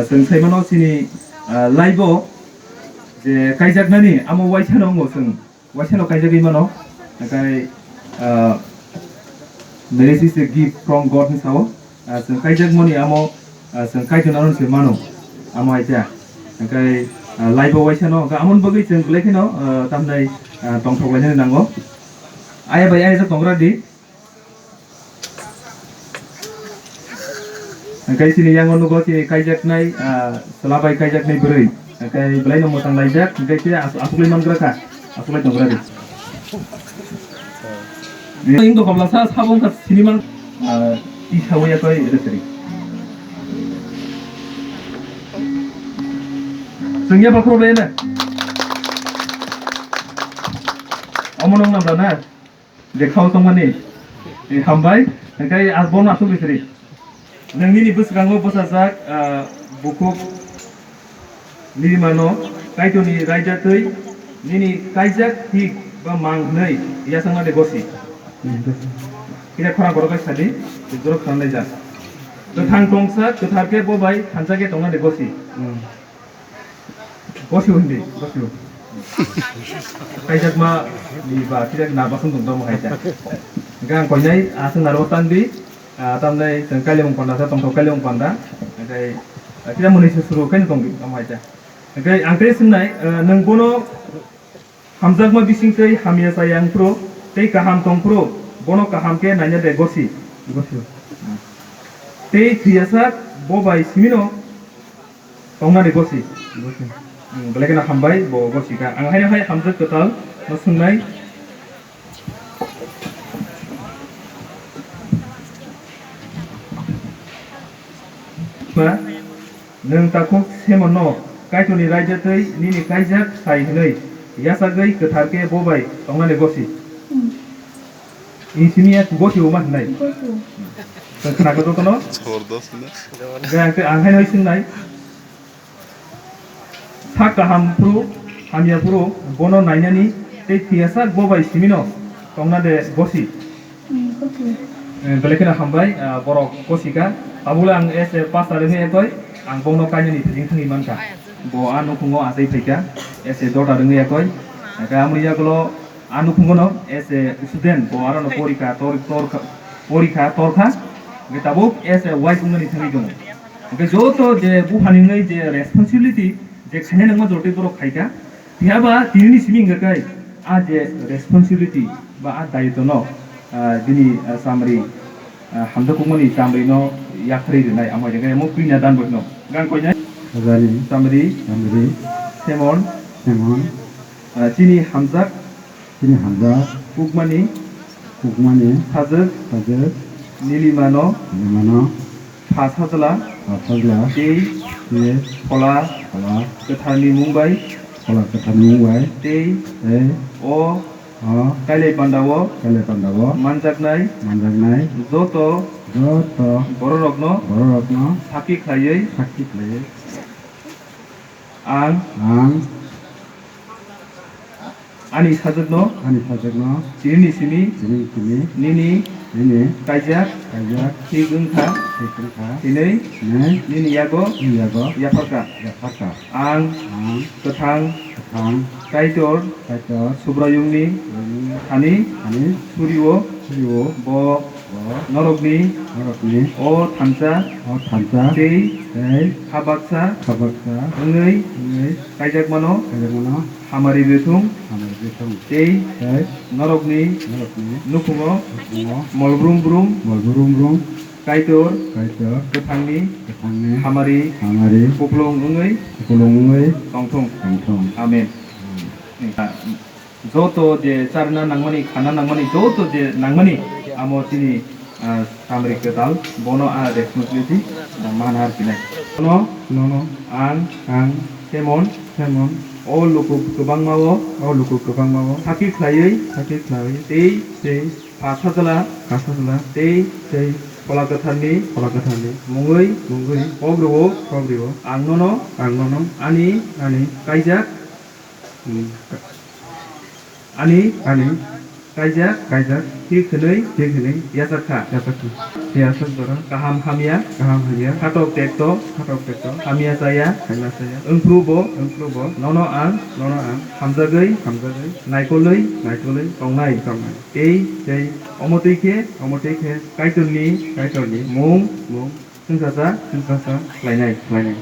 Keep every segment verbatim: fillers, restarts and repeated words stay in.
Chwng sai mano chini, ah, life o je kaijaknani amo waisa no wngo chwng. Waisa no kaijagwi mano, hwnkhe, ah, marriage is a gift from God hinwi sao. Ah, chwng kaijakmani amo, ah, chwng Kaitor aro se mano, amo aita. Hwnkhe, ah, life o waisa no, hwnkhe amoni bagwi chwng belai kheno, ah, tamni, ah, tongthok lainani nango. Aya bai aya jak tongra di. Hwnkhe chini yango nugo chini kaijaknai, ah, chwla bai kaijaknai bwrwi. Hwnkhe belaino mwchang laijak, hwnkhe khe as-, aswklai mangra kha, aswklai tongra di. Ning do hobla sa, sabo wngkha sini man, ah, tisa wngya koi reseri. Chwngya ba problem na. Omo nong nang da na. Je khao tongmani, eh, hambai, hwnkhe ah, bono aswk bisri. Nwng nini bwskango bwsajak, ah, bukhuk nini mano, Kaitorni raida twi nini kaijak thik ba mang hwnwi yasakna de gosi. Kisa khorang borok bai sadi, je borok khorang nai jak. Kwthang tongsa, kwthar khe bo bai thansa khe tongna de gosi. Gosio hindi, gosio. Kaijakma ni ba, kisa na basong tong tong hai ta. Hwnkhe ang koinai, aswk naro tang di, ah, tamnai chwng kailamung panda sa, tongthok kailamung panda. Hwnkhe, ah, kisa mwnwi se suru khaino tong di, tamo hai ta. Hwnkhe ang tei swngnai, ah, nwng bono hamjakma bising tei hamya chayang phuru tei kaham tong phuru, bono kaham khe naina de gosi. Gosio. Tei thwiyasak bo bai simino Tongnani gosi. Gosi. Hmm, belai kheno hambai, bo gosi kha. Ang haino hai hamjak kwtal no swngnai. Ma, nwng takhuk Semonno Kaitorni raida tei nini kaijak sai hwnwi yachagwi kwthar khe bo bai tongnani gosi. Hmm. Insini ya gosi uma hnai. Gosi. Khna khe jotono. Jabardast na. Ga ang khe ang haino swngnai. Sak kaham phuru, hamya phuru, bono nainani tei thwiyasak bo bai simino tongna de gosi. Hmm, gosi. Eh, belai kheno hambai, ah, borok gosi kha. Tabukle ang as a pastor wngwi ekoi, ang bongno kainani thajing thangwi mankha. Bo a nukhungo achai phaikha, as a daughter wngwi ekoi. Hwnkhe amoni yagulo a nukhungono as a student, bo arono porikha, tor, tor, porikha, torkha. Hwnkhe tabuk as a wife wngnani thangwi tongo. Hwnkhe joto je buphani wngwi je responsibility je khaina nangma jotoi borok khaikha. Phiya ba tinini simi hwnkha khe a je responsibility ba a daitwno, ah, bini, ah, chamri, ah, hamjakmani chamrino yapharwi rwnai, amo hwnkhe amo kwinya dan boino gang koinai. Ajani. Chamri. Chamri. Semon. Semon. Ah, chini hamjak. Chini hamjak. Kukmani. Kukmani. Sajwk. Sajwk. Nilimano. Nilimano. Pha sajla. Pha sajla. Tei. Tei. Phola. Phola. Kwtharni mung bai. Phola kwtharni mung bai. Tei. Tei. O. O. Kailai pandao. Kailai pandao. Manjaknai. Manjaknai. Joto. Joto. Bororokno. Bororokno. Sakhi khlaiwi. Sakhi khlaiwi. Ang. Ang. Ani sajwkno. Ani sajwkno. Tinini simi. Tinini simi. Nini. Nini. Kaijak. Kaijak. Thik wngkha. Thik wngkha. Hinwi. Hinwi. Nini yago. Nini yago. Yapharkha. Yapharkha. Ang. Ang. Kwthang. Kwthang. Kaitor. Kaitor. Subraiyungni. Subraiyungni. Thani. Thani. Surio. Surio. Bo. Bo. Norokni. Norokni. O thansa. O thansa. Tei. Tei. Habaksa. Habaksa. Wngwi. Wngwi. Kaijakmano. Kaijakmano. Hamari rwthung. Hamari rwthung. Tei. Tei. Norokni. Norokni. Nukhungo. Nukhungo. Molbrum brum. Molbrum brum. Kaitor. Kaitor. Kwthangni. Kwthangni. Hamari. Hamari. Kupulung wngwi. Kupulung wngwi. Tongthung. Tongthung. Amen. Amen. Joto je charna nangmani, khana nangmani, joto je nangmani, amo chini, ah, samri kwtal, bono a responsibility, ah, man har sinai. Bono, nono, ang, ang, Semon, Semon, o luku kwbangma o, o luku kwbangma o, sakhi khlaiwi, sakhi khlaiwi, tei, tei, pha sajla, pha sajla, tei, tei, Phola Kwtharni, Phola Kwtharni, mungwi, mungwi, kok rwo, kok rwo, ang nono, ang nono, ani, ani, kaijak, hmm, ani, ani, Kaijak, kaijak, hi khwnwi, hi khwnwi, yachak kha, yachak kha, yachak jora, kaham hamya, kaham hamya, khatok tekto, khatok tekto, hamya chaya, hamya chaya, wngphru bo, wngphru bo, nono ang, nono ang, hamjagwi, hamjagwi, naikolwi, naikolwi, tongnai, tongnai, tei, tei, omo twi khe, omo twi khe, Kaitorni, Kaitorni mung, mung, Chwngsacha, chwngsacha khlainai, khlainai.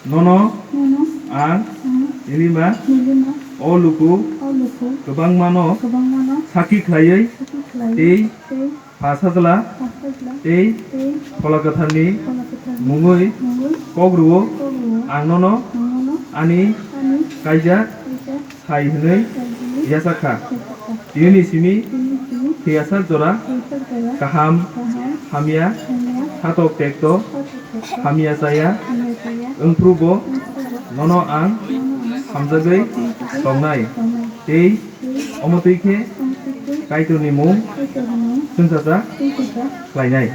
Nono, nono, ang, ang, nini ma, nini ma, o luku, o luku, kwbangmano, kwbangmano, sakhi khlaiwi, sakhi khlaiwi, tei, tei, pha sajla, pha sajla, tei, tei, Phola Kwtharni, Phola Kwtharni, mungwi, mungwi, kok rwo, kok rwo, ang nono, ang nono, ani, ani, kaijak, kaijak, Hai hwnwi yachak kha. Tini simi thwiyasak jora kaham hamya, khatok tekto, hamya chaya wngphru bo nono ang hamjagwi tongnai tei omo twi khe Kaitorni mung chwngsacha khlainai.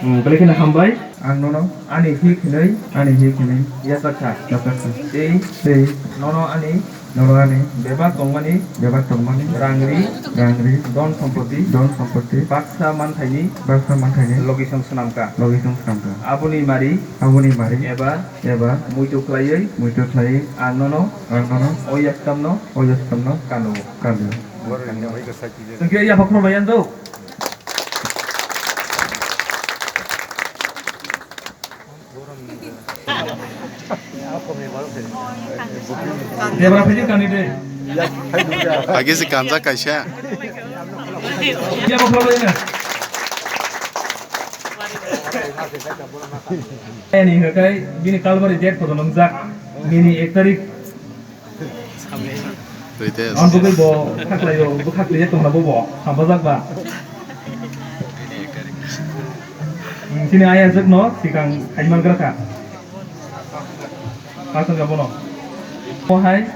Hmm, belai kheno hambai. Ang nono ani hi hwnwi, ani hi hwnwi yachak kha. Yachak kha. Tei, tei, nono ani, nono ani, bebak tongmani, bebak tongmani, rang ri, rang ri, don sompoti, don sompoti, baksa manthaini, baksa manthaini, logisong swnam kha, logisong swnam kha. Aboni mari, aboni mari, eba, eba, muitu khlaiwi, muitu khlaiwi, ang nono, ang nono, o yaskamno, o yaskamno, kanu, kanu. Hwnkhe yapha khoroknai yang do. Debra phai kani de. Age se ganja kaisa. Ya bo phalo ina. Ani hakai bini kalbari date photo nungjak. Bini ek tarik. Twi test. Ang bugui bo khaklai o, bo khaklai ya tongna bo bo, sambajak ba. Hmm, sini ayajak no, sikang haiman gra kha. Pasang ga bono. Omo hai,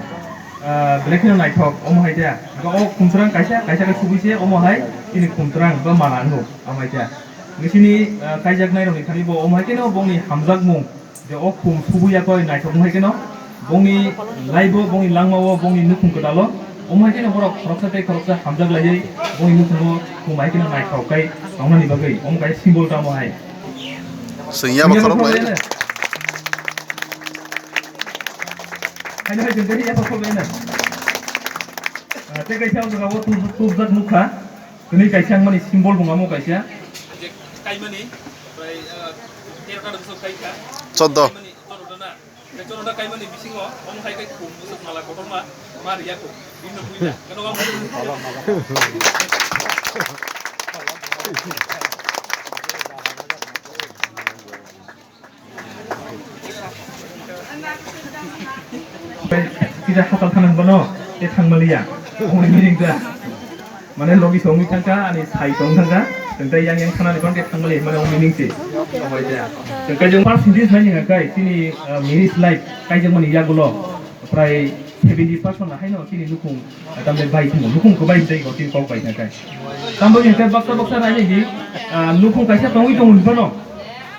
ah, belai kheno naithok, omo hai ta. Ga o khumtrang kaisa, kaisa ka subui se, omo hai, ini khumtrang ba mala ango, omo hai ta. Nini sini, ah, kaijak nai rok ni thani bo, omo hai keno bongni hamjak mung. Je o khum subu ya koi naithok wng hai keno, bongni laibo, bongni langmao, bongni nukhung kwtalo, omo hai keno borok khoroksa tei khoroksa hamjak laiwi, bongni nukhungo khum hai keno naithok kai tongnani bagwi, omo kai symbol tamo hai. Swngya ba khorok lai. Haino hai jeng tei ya ba khorok lai na. Ah, tei kaisa o jaga o tub-, tubjak nukha. Tini kaisa ang mani symbol bung amo kaisa. Kaimani, bai, ah, terota dong sok kai kha. Choddo. Kaimani, chorota na. Chorota kaimani bisingo, omo hai kai khum bwswk mala kotorma, ma riya khum. Bini buina. Kano ang Kita hapal thanang bono, te thangmaliya. Omo ni meaning ta. Mane logi songwi thangkha, ani sai tong thangkha, tei yang yang thanani kon te thangmaliya, mane omo meaning se. Omo ita. Tei kaijang percentage nai ni kai, chini, ah, marriage life, kaijang mani yagulo, prai seventy percent na haino chini nukhung, ah, tamle bai thimo, nukhung ko bai tei ko tin kok bai thangkha. Tambo yang kai baksa baksa nai ni, ah, nukhung kaisa tongwi tong ni bono.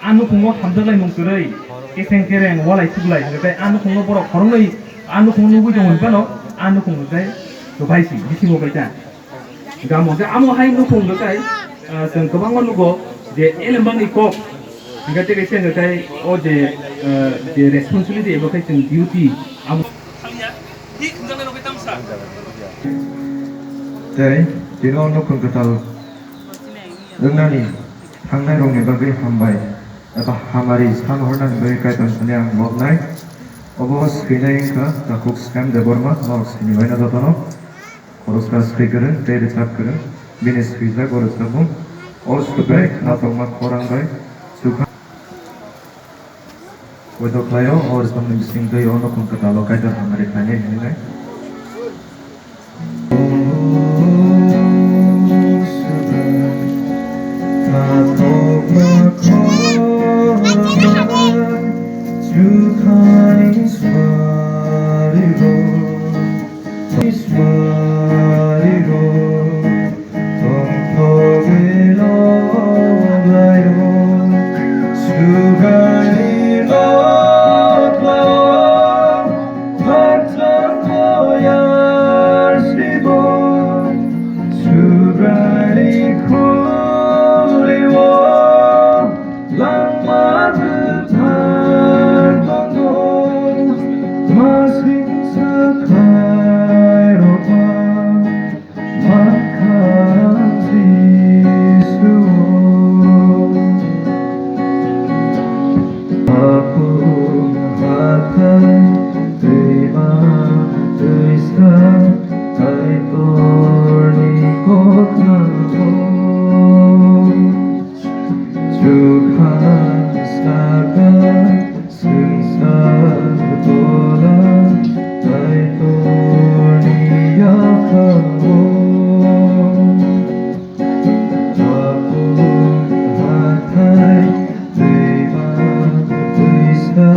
A nukhungo hamjaknai mung kwrwi, keseng kereng, walai suklai, hwnkhe a nukhungo borok khoroknwi a nukhung nugwi tongmani phano, a nukhung hwnkhe kwbai si, bisingo bai ta. Gamo hwnkhe amo hai nukhung hwnkhe, ah, chwng kwbangma nugo je elembakni kok, hwnkhe tei kaisa hwnkhe o je, ah, je responsibility ebo khe chwng duty, amo. Tei tino nukhung kwtal wngnani. Thangnai rokni bagwi hambai eba hamari san hornani bagwi Kaitor thani ang lobnai. Obo swinai wngkha takhuk Shyam Debbarma, norok sini baino jotono. Khoroska swkang kwrwng tei rwchap kwrwng, bini swijak o rwchapmung. O swbai khnatokma khorang bai chukha. Poito khlaio, o rwchapmungni bisingtwi o nukhung kwtalo Kaitor hamari khlainai hwnwi nai. Khulio langma kwthar tongo, masing swkhairokma mankha Jisuo. Apung hathai twima twisa Kaitorni kokthago. Chukha saka swngchar tola Kaitorni yaphao. Apung hathai twima twisa